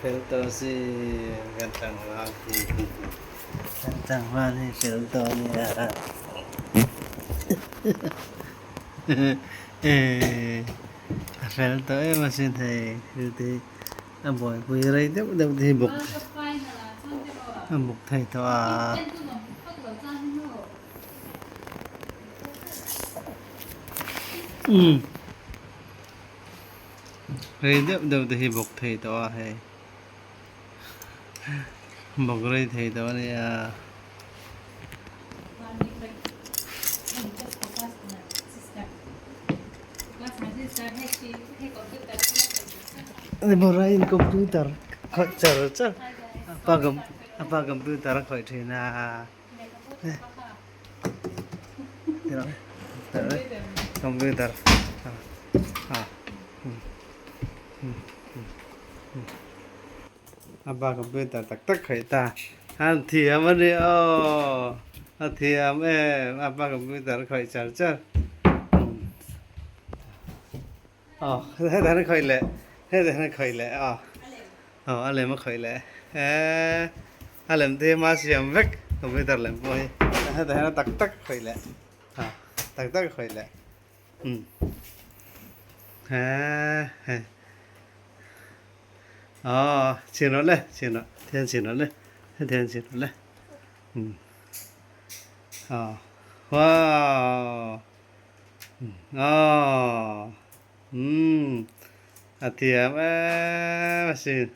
Fel tawh si kan tlangval hi kan tlangval hi fel tawh a nia a fel tawh em asin hei thil te hi a buaipui rei deuh deuh te hi bawk a bawk thei tawh a. Rei deuh deuh te hi bawk thei tawh a hei bawk rei thei tawh a nia. Deborah-in computer khawih char char a pa computer a khawih thin a. Computer a pa computer tak tak khawih ta a thiam a ni aw a thiam em a pa computer a khawih char char aw hetah hian a khawih leh hetah hian a khawih leh aw. Aw a lem a khawih leh e a lem te hi hma siam vek computer lem pawh hi hetah hian a tak tak a khawih leh a tak tak a khawih leh umm he hei aw chhin rawh le chhin rawh thian chhin rawh le hetiang chhin rawh le umm aw wow aw umm a thiam em asin.